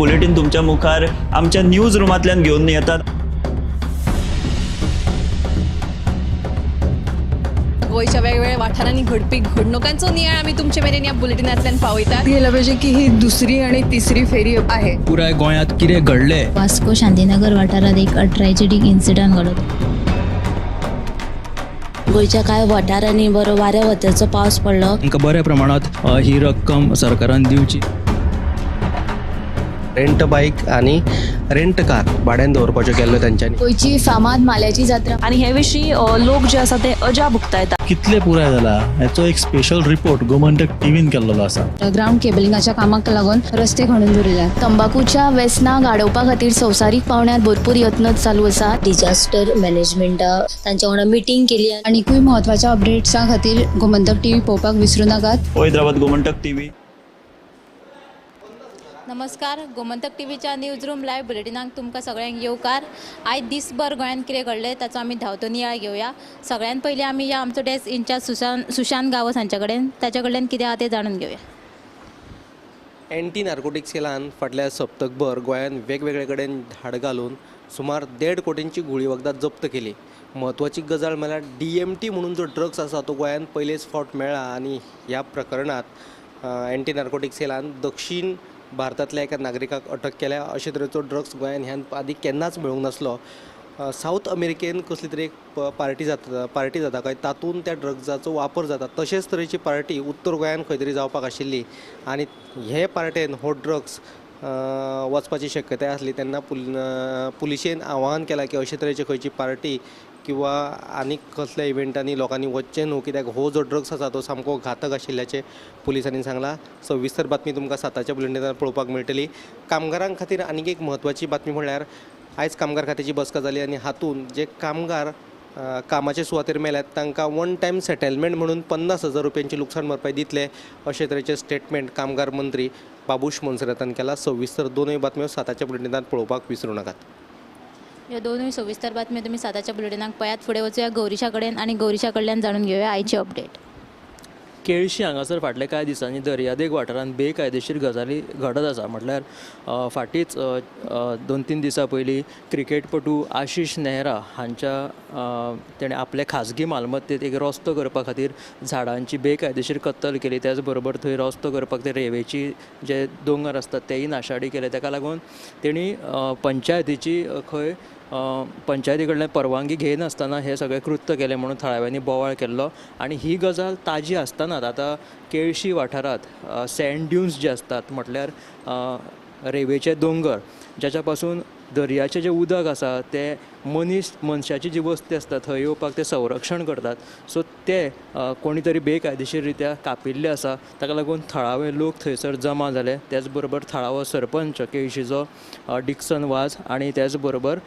Bulletin तुमच्या मुखार आमच्या न्यूज रुमांतल्यान घेवन येतात. गोंयच्या वेगवेगळ्या वाठारांनी घडपी घडणुकांचो नियाळ आमी तुमचे मेरेन ह्या बुलेटिनांतल्यान पावयतात. गेला पाहिजे की ही दुसरी आणि तिसरी फेरी आहे. पुराय गोंयांत कितें घडलें, वास्को शांतीनगर वाठारात एक ट्रॅजेडीक इन्सिडंट घडलो. गोंयच्या कांय वाठारांनी बरो वाऱ्या वताचो पावस पडलो. तांकां बऱ्या प्रमाणांत ही रक्कम सरकारान दिवची. रेंट बायक आनी रेंट कार भाड्यान दवरपाच्यो केल्ल्यो तेंच्यांनी. गोंयची फामाद माल्याची जात्रा आनी हे विशीं लोक जे आसा ते अजाप उक्तायता. कितले पुराय जाला हेचो एक स्पेशल रिपोर्ट गोमंतक टीव्हीन केल्लो आसा. ग्रावंड केबलिंगाच्या कामाक लागून रस्ते खणून दवरिल्यात. तंबाकूच्या वेसनाक आडोवपा खातीर संवसारीक पावंड्यार भरपूर यत्न चालू आसा. डिजास्टर मॅनेजमेंटा तांच्या वांगडा मिटींग केली. आनीकूय म्हत्वाच्या अपडेट्सां खातीर गोमंतक टीव्ही पळोवपाक विसरूं नाकात. हैदराबाद, गोमंतक टीव्ही. नमस्कार, गोमंतक टीव्हीच्या न्यूज रूम लायव्ह बुलेटिनाक तुमकां सगळ्यांक येवकार. आयज दिसभर गोंयांत कितें घडलें ताचो आमी धांवतो नियाळ घेवया. सगळ्यांत पयलीं आमी ह्या आमचो डेस्क इन्चार्ज सुशांत गांवस हांचे कडेन ताच्या कडल्यान कितें आहा तें जाणून घेवया. एंटी नार्कोटिक्स सेलान फाटल्या सप्तकभर गोंयांत वेगवेगळे कडेन धाड घालून सुमार 1.5 कोटींची गुळी वखदां जप्त केली. म्हत्वाची गजाल म्हळ्यार DMT म्हणून जो ड्रग्स आसा तो गोंयांत पयलेच फावट मेळ्ळा आनी ह्या प्रकरणांत एंटी नार्कोटिक्स सेलान दक्षीण भारतांतल्या एका नागरिकाक अटक केल्या. अशे तरेचो ड्रग्स गोंयांत ह्यान आदी केन्नाच मेळूंक नासलो. सावथ अमेरिकेन कसली तरी एक पार्टी जाता खंय, तातूंत त्या ड्रग्साचो वापर जाता. तशेंच तरेची पार्टी उत्तर गोंयांत खंय तरी जावपाक आशिल्ली आनी हे पार्टेन हो ड्रग्स वचपाची शक्यताय आसली. तेन्ना पुलिशेन आवाहन केलां की अशे तरेची खंयची पार्टी किंवा आनीक कसल्या इव्हेंटांनी लोकांनी वचचें न्हू, कित्याक हो जो ड्रग्स आसा तो सामको घातक आशिल्ल्याचें पुलिसांनी सांगलां. सविस्तर बातमी तुमकां 7च्या बुलेटिनान पळोवपाक मेळटली. कामगारां खातीर आनीक एक म्हत्वाची बातमी म्हळ्यार आयज कामगार खात्याची बसका जाली आनी हातूंत जे कामगार कामाचे सुवातेर मेल्यात तांकां वन टायम सेटलमेंट म्हणून 50,000 रुपयांची लुकसाण भरपाय दितले अशे तरेचें स्टेटमेंट कामगार मंत्री बाबूश मोन्सेरातान केला. सविस्तर दोनूय बातम्यो 7च्या बुलेटिनान पळोवपाक विसरूं नाकात. ह्यो दोनूय सविस्तर बातम्यो तुमी 7च्या बुलेटिनाक पळयात. फुडें वचूया गौरीशा कडेन आनी गौरीशा कडल्यान जाणून घेवया आयची अपडेट. केळशी हांगासर फाटल्या कांय दिसांनी दर्यादेग वाठारांत बेकायदेशीर गजाली घडत आसा. म्हटल्यार फाटींच 2-3 दिसां पयलीं क्रिकेटपटू आशिष नेहरा हांच्या तेणें आपले खाजगी मालमत्तेंत एक रस्तो करपा खातीर झाडांची बेकायदेशीर कत्तल केली. त्याच बरोबर थंय रस्तो करपाक ते रेंवेची जे दोंगर आसतात तेय नाशाडी केले. ताका लागून तेणी पंचायतीची खंय पंचायती कडल्यान परवानगी घेयनासतना हें सगळें कृत्य केलें म्हणून थळाव्यांनी बोवाळ केल्लो. आनी ही गजाल ताजी आसतनाच आतां केळशी वाठारांत सँड ड्युन्स जे आसतात, म्हटल्यार रेंवेचे दोंगर, ज्याच्या पासून दर्याचें जें उदक आसा तें मनशाची जी वस्ती आसता थंय येवपाक तें संरक्षण करतात. सो ते कोणी तरी बेकायदेशीर रित्या कापिल्ले आसा. ताका लागून थळावे लोक थंयसर जमा जाले. त्याच बरोबर थळावो सरपंच केळशीचो डिक्सन वाज आनी त्याच बरोबर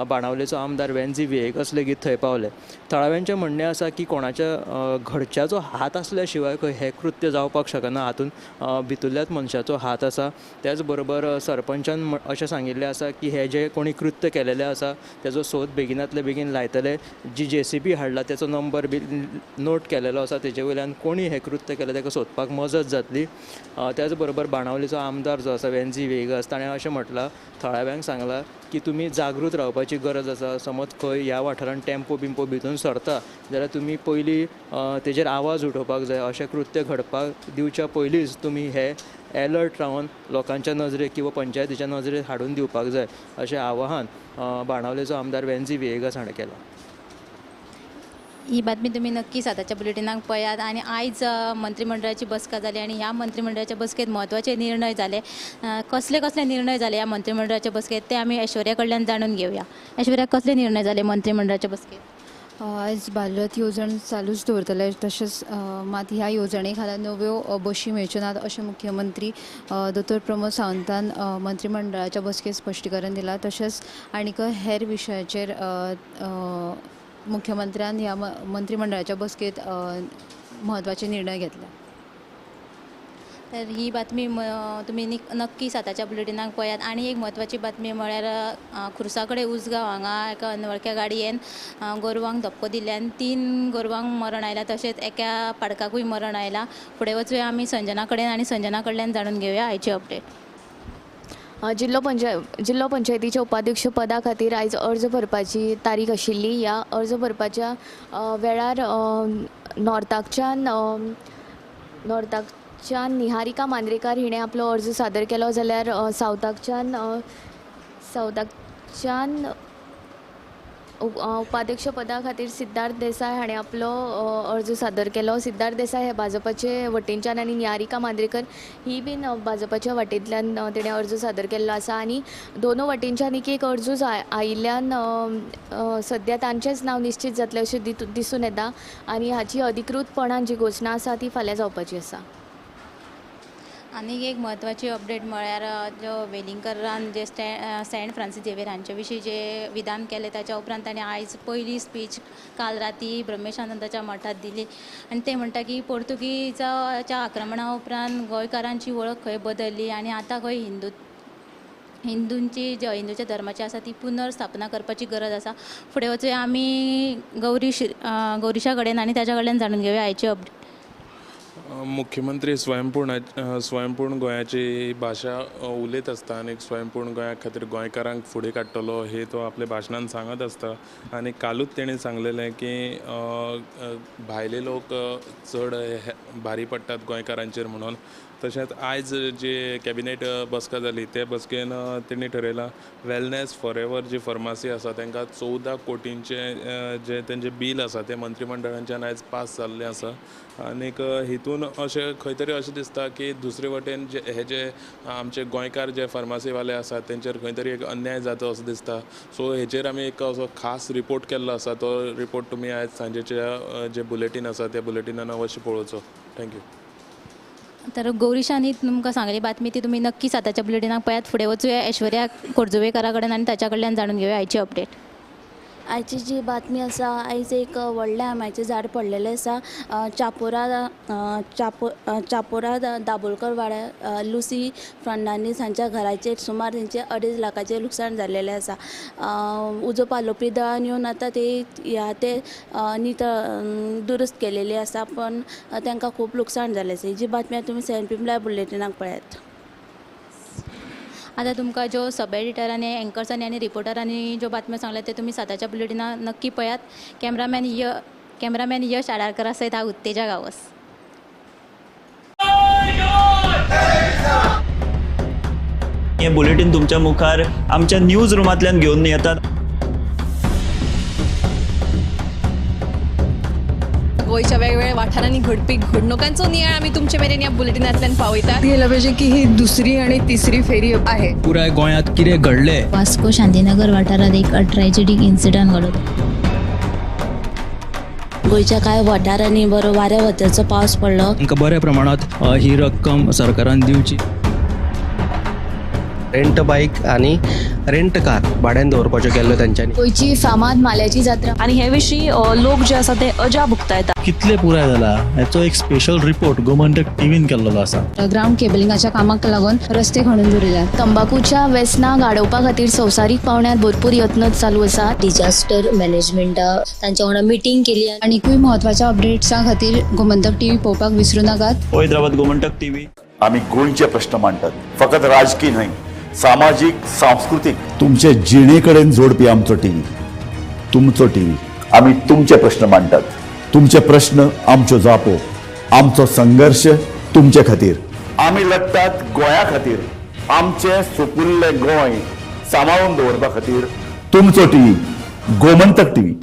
बाणावलेचो आमदार वेन्झी व्हिएगस लेगीत थंय पावले. थळाव्यांचें म्हणणें आसा की कोणाच्या घरच्याचो हात आसल्या शिवाय खंय हें कृत्य जावपाक शकना, हातूंत भितुरल्याच मनशाचो हात आसा. त्याच बरोबर सरपंचान अशें सांगिल्लें आसा की हे जे कोणी कृत्य केलेलें आसा तेजो सोद बेगिनातले बेगीन लायतले. जी JCB हाडला तेचो नंबर बी नोट केलेलो आसा, तेजे वयल्यान कोणी हें कृत्य केलें ताका सोदपाक मजत जातली. त्याच बरोबर बाणावलेचो आमदार जो आसा वेन्झी व्हिएगस ताणें अशें म्हटलां, थळाव्यांक सांगलां की तुमी जागृत रावपाची गरज आसा. समज खंय ह्या वाठारांत टेम्पो बिम्पो भितून सरता जाल्यार तुमी पयलीं तेजेर आवाज उठोवपाक जाय. अशें कृत्य घडपाक दिवच्या पयलींच तुमी हे एलर्ट रावन लोकांच्या नजरेक किंवा पंचायतीच्या नजरेक हाडून दिवपाक जाय अशें आवाहन बाणावलेचो आमदार वेन्झी व्हिएगस हाणें केलां. ही बातमी तुमी नक्की 7च्या बुलेटिनाक पळयात. आनी आयज मंत्रिमंडळाची बसका जाली आनी ह्या मंत्रिमंडळाच्या बसकेंत म्हत्वाचे निर्णय जाले. कसले कसले निर्णय जाले ह्या मंत्रिमंडळाच्या बसकेंत ते आमी ऐश्वर्या कडल्यान जाणून घेवया. ऐश्वर्या, कसले निर्णय जाले मंत्रिमंडळाच्या बसकेंत? आयज भारत येवजण चालूच दवरतले, तशेंच मात ह्या येवजणे खाला नव्यो बशी मेळच्यो नात अशें मुख्यमंत्री दोतोर प्रमोद सावंतान मंत्रिमंडळाच्या बसकेंत स्पश्टीकरण दिलां. तशेंच आनीक हेर विशयाचेर मुख्यमंत्र्यान ह्या मंत्रिमंडळाच्या बसकेंत म्हत्वाचे निर्णय घेतले. तर ही बातमी तुमी नक्की 7च्या बुलेटिनाक पळयात. आनी एक म्हत्वाची बातमी म्हळ्यार खुर्सा कडेन उसगांव हांगा एका अनवळख्या गाडयेन गोरवांक धपको दिल्ल्यान 3 गोरवांक मरण आयलां, तशेंच एका पाडकाकूय मरण आयलां. फुडें वचूया आमी संजना कडेन आनी संजना कडल्यान जाणून घेवया आयची अपडेट. जिल्लो पंचायतीच्या उपाध्यक्ष पदा खातीर आयज अर्ज भरपाची तारीख आशिल्ली. ह्या अर्ज भरपाच्या वेळार नॉर्थाकच्यान निहारिका मांद्रेकार हिणें आपलो अर्ज सादर केलो, जाल्यार सावथाकच्यान उपाध्यक्ष पदा खातीर सिद्धार्थ देसाय हाणें आपलो अर्ज सादर केलो. सिद्धार्थ देसाय हे भाजपाचे वटेनच्यान आनी निहारिका मांद्रेकर ही बीन भाजपाच्या वाटेंतल्यान तेणें अर्ज सादर केल्लो आसा आनी दोनूय वटेनच्यान एक एक अर्जूच आयिल्ल्यान सद्या तांचेंच नांव निश्चीत जातलें अशें दिसून येता आनी हाची अधिकृतपणान जी घोशणा आसा ती फाल्यां जावपाची आसा. आनीक एक म्हत्वाची अपडेट म्हळ्यार जो वेलिंगकरान जे सेंट फ्रांसीस झेवियर हांचे विशीं जे विधान केलें ताच्या उपरांत ताणें आयज पयली स्पीच काल राती ब्रह्मेशानंदाच्या मठांत दिली आनी ते म्हणटा की पोर्तुगीजाच्या आक्रमणा उपरांत गोंयकारांची वळख खंय बदलली आनी आतां खंय हिंदूंची जे हिंदूच्या धर्माची आसा ती पुनर्स्थापना करपाची गरज आसा. फुडें वचूया आमी गौरीशा कडेन आनी ताच्या कडल्यान जाणून घेवया आयची अपडेट. मुख्यमंत्री स्वयंपूर्ण गोंयाची भाशा उलयत आसता आनी स्वयंपूर्ण गोंया खातीर गोंयकारांक फुडें काडटलो हे तो आपल्या भाशणान सांगत आसता आनी कालूच तेणें सांगलेलें की भायले लोक चड भारी पडटात गोंयकारांचेर म्हणून. तशेंच आयज जी कॅबिनेट बसका जाली ते बसकेन तेणी ठरयलां वेलनेस फॉर एवर जी फार्मासी आसा तांकां 14 कोटींचें जें तेंचें बील आसा तें मंत्रीमंडळाच्यान आयज पास जाल्लें आसा आनीक हितून अशें खंय तरी अशें दिसता की दुसरे वटेन जे हे जे आमचे गोंयकार जे फार्मासीवाले आसात तेंचेर खंय तरी एक अन्याय जाता असो दिसता. सो हेचेर आमी एक असो खास रिपोर्ट केल्लो आसा, तो रिपोर्ट तुमी आयज सांजेच्या जे बुलेटीन आसा त्या बुलेटिनान अवश्य पळोवचो. Thank you. तर गौरीशानी तुमकां सांगली बातमी ती तुमी नक्कीच आतांच्या बुलेटिनाक पळयात. फुडें वचूया ऐश्वर्या खोर्जुवेकरा कडेन आनी ताच्या कडल्यान जाणून घेवया आयची अपडेट. आयची जी बातमी आसा, आयज एक व्हडलें आंब्याचें झाड पडलेलें आसा चापोरा दाबोलकर वाड्यार लुसी फर्नांडीस हांच्या घराचेर सुमार तेंचे 2.5 लाखाचें लुकसाण जाल्लेलें आसा. उजो पालोवपी दळान येवन आतां ते ते नितळ दुरुस्त केलेली आसा, पण तांकां खूब लुकसाण जालें आसा. ही जी बातमी तुमी 7 PM live बुलेटिनाक पळयात. आतां तुमकां ज्यो सब एडिटरांनी, एंकर्सांनी आनी रिपोर्टरांनी ज्यो बातम्यो सांगल्या त्यो तुमी 7च्या बुलेटिनाक नक्की पळयात. कॅमेरामॅन यश आडारकरा सयत हांव उत्तेजा गांवस. हे बुलेटीन तुमच्या मुखार आमच्या न्यूज रुमांतल्यान घेवन येतात. गोंयच्या वेगवेगळ्या वाठारांनी घडपी घडणुकांचो नियाळ आमी तुमचे मेरेन ह्या बुलेटिनांतल्यान पावयतात. गेला पाहिजे की ही दुसरी आणि तिसरी फेरी आहे. पुराय गोंयांत कितें घडलें. वास्को शांतीनगर वाठारांत एक ट्रॅजेडीक इन्सिडंट घडलो. गोंयच्या कांय वाठारांनी बरो वाऱ्या वताचो पावस पडलो. तांकां बऱ्या प्रमाणांत ही रक्कम सरकारान दिवची. रेंट बायक आनी रेंट कार भाड्यान दवरपाच्यो केल्ल्यो तेंच्यांनी. गोंयची फामाद माल्याची जात्रा आनी हे विशीं लोक जे आसा ते अजाप उक्तायता. कितले पुराय जाला हेचो एक स्पेशल रिपोर्ट गोमंतक टीव्हीन केल्लो आसा. ग्रावंड केबलिंगाच्या कामाक लागून रस्ते खणून दवरिल्यात. तंबाकूच्या व्यसनाक आडोवपा खातीर संवसारीक पावंड्यार भरपूर यत्न चालू आसा. डिजास्टर मॅनेजमेंटा तांच्या वांगडा मिटींग केली. आनीकूय म्हत्वाच्या अपडेट्सां खातीर गोमंतक टीव्ही पळोवपाक विसरूं नाकात. पळयत रावात गोमंतक टीव्ही. आमी गोंयचे प्रश्न मांडटात, फकत राजकीय न्हय, सामाजीक, सांस्कृतीक, तुमचे जिणे कडेन जोडपी आमचो टीव्ही, तुमचो टीव्ही. आमी तुमचे प्रश्न मांडटात, तुमचे प्रश्न आमच्यो जापो, आमचो संघर्श तुमचे खातीर. आमी लढटात गोंया खातीर, आमचें सुपुल्लें गोंय सांबाळून दवरपा खातीर. तुमचो टीव्ही, गोमंतक टीव्ही.